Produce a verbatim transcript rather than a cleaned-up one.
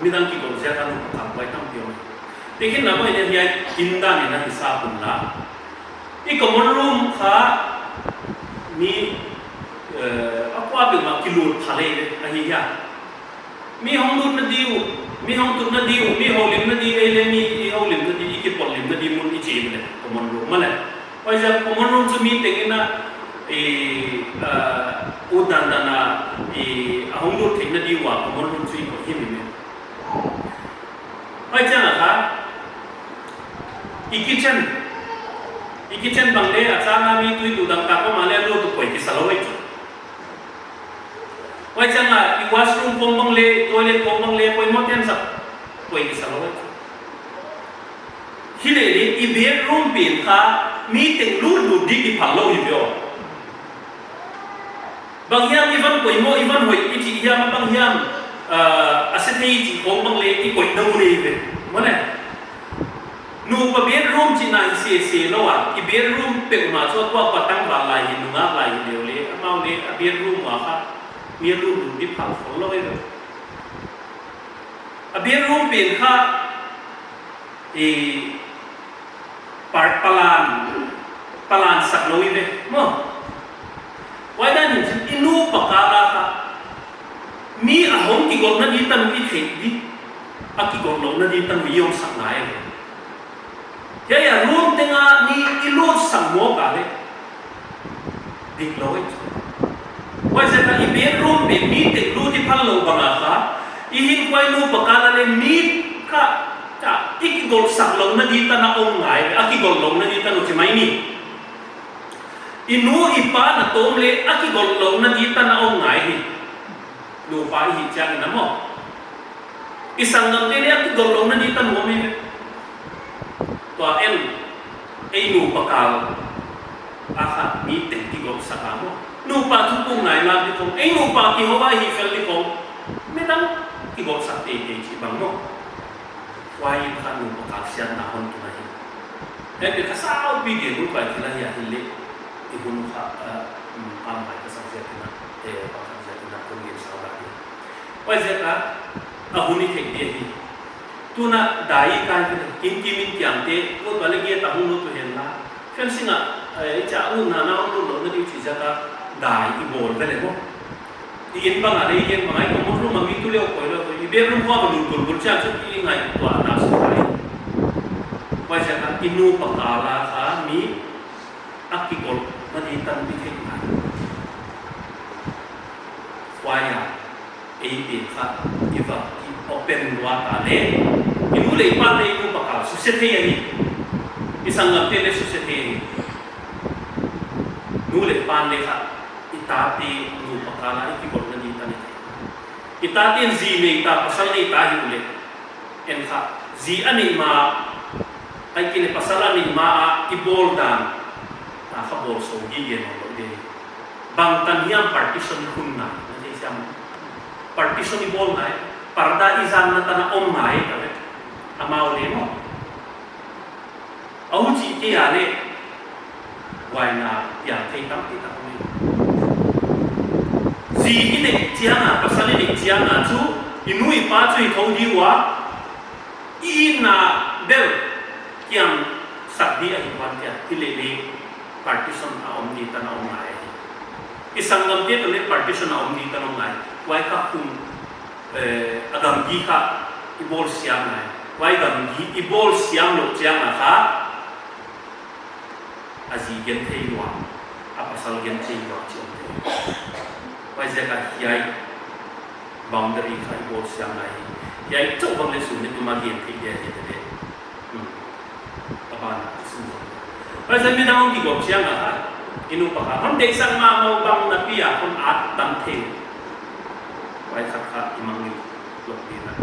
Midang kigolh ziak a nupa kal huai tampi om. Tekhin na mai ne hiai indan in a hisap un la. I common room kha mi, eh, a kua bel mah kilut pha lei ve, ahi hia. Mi hong lutna di uh, mi hong tutna di uh, mi houlimna di ei le mi i houlimna di, i kipollimna di mun i chi le, common room mah le. Huaiziak common room chu mi tengin a, i, ah, u dandan a, i, a hong lut theihna di ua common room chu i koih hi mi me. Huai chiang a kha, i kitchen, i kitchen bang le a chang a mi tui tu dang tak om a le a lut uh koih kisa lou ei chu. Huai chiang a i washroom khong bang le, toilet khong bang le, poimoh ten sak, koih kisa lou ei chu. Hilele i bedroom pen kha mi teng lutlut di kiphal lou hi ve aw. Bang hiam i van poimoh, i van hoih i chih hiam, bang hiam, ah, a se thei chih khong bang le i koihna mun ei ve. Maw ne? Nupa bedroom chihna hi sese lou a, i bedroom peuhmah chu a kuakua tangval lai hi, nungak lai hi leu le, amau le a bedroom ua kha mi a lutlut di phal khol lou ei ve. A bedroom pen kha, eh, par-, palan, palan sak lou ei ve, maw. Huai dan in chin i nupa kal a kha mi a hong kigolhna di tan i theih di, a kigolh louhna di tan i om sak ngai ve. Hiai a room teng a mi i lut sak maw ka le. Dik lou ei chu. Huaiziak a i bedroom pen mi teng lut di phal lou bang a kha, i hinkhua i nupa kal a le mi kha, cha, i kigolh sak louhna di tan a om ngai, a kigolh louhna di tan uh chi mai ni. I nu i pa na tawm le a kigolh louhna di tan a om ngai hi. Nupa i hih chiang in a maw. I sanggamte le a kigolh louhna di tan om ei ve. Tua en, ei nupa kal a kha mi teng kigolh sak a maw. Nupa thu kum nai lam di khong, ei nupa kihou a hih fel di khong. Midang kigolh sak teitei chih bang maw. Huai kha nupa kal siatna hon tun ahi. Hiai pen kha saupi gen ut pai thil ahi a hileh. I hun kha, ah, um, a mai ka sak ziak in a, eh, pakhat ziak in a kon gen sau lai. Huaiziak a, a hun i theih di ahi. Tuna dai i kai te, in kim in kiang te, ko tua le gate a hong lut uh hen la. Fencing a, eh, i chah utna na hong lut louhna di uh chih ziak a, dai i bawl ve le maw. I in bang a le i gen bang a i common room a mi tu le uh koih lou, i bedroom khong a lut bulbul chiang chu i ngaihtuahna suk lai. Huaiziak a i nupa kal a kha mi a kigolhna di tan i theih ngai. Huai a, ei pen kha i va ki open lua ta le, i nu le i pa le i nupa kal suse thei ahi. I sanggamte le suse thei ahi. Nu le pa le kha i tate nupa kal a i kigolhna di tan i theih. I tate'n zi nei ta, pasal nei ta hi uleh. En kha, zi a neih ma, ahihkeileh pasal a neih ma a i bawl dan, ta kha bawl sou gige nawn lou di. Bangtan hiam partition i khun nai, na thei siam. Partition i bawl nai, parda i zanna tan a om nai, ka ve. Amau le maw. A huchih kei a leh, huai na piang thei tampi tak om hi. Zi i neih chiang a, pasal i neih chiang a chu, i nu i pa chu i thou di ua, i itna bel kiam sak di ahi tuan kia, hilele partition a om di tan a om ngai. I sanggamte toh le partition a om di tan a om ngai. Huai kha khun eh, a gamgi kha i bawl siam nai. Huai gamgi i bawl siam lou chiang a kha, a zi gen thei lua, a pasal gen thei lua chih om thei. Huaiziak a hiai boundary kha i bawl siam nai. Hiai chauh bang le sun ni tuma gen thei dia hi te. Hmm. Ka ban a sim zo. Huaiziak midang hong kigolh chiang a kha, i nupa kal hon deihsak mahmah bang na pi a hon at tam thei. Huai khat kha i mangngilh lou ding a.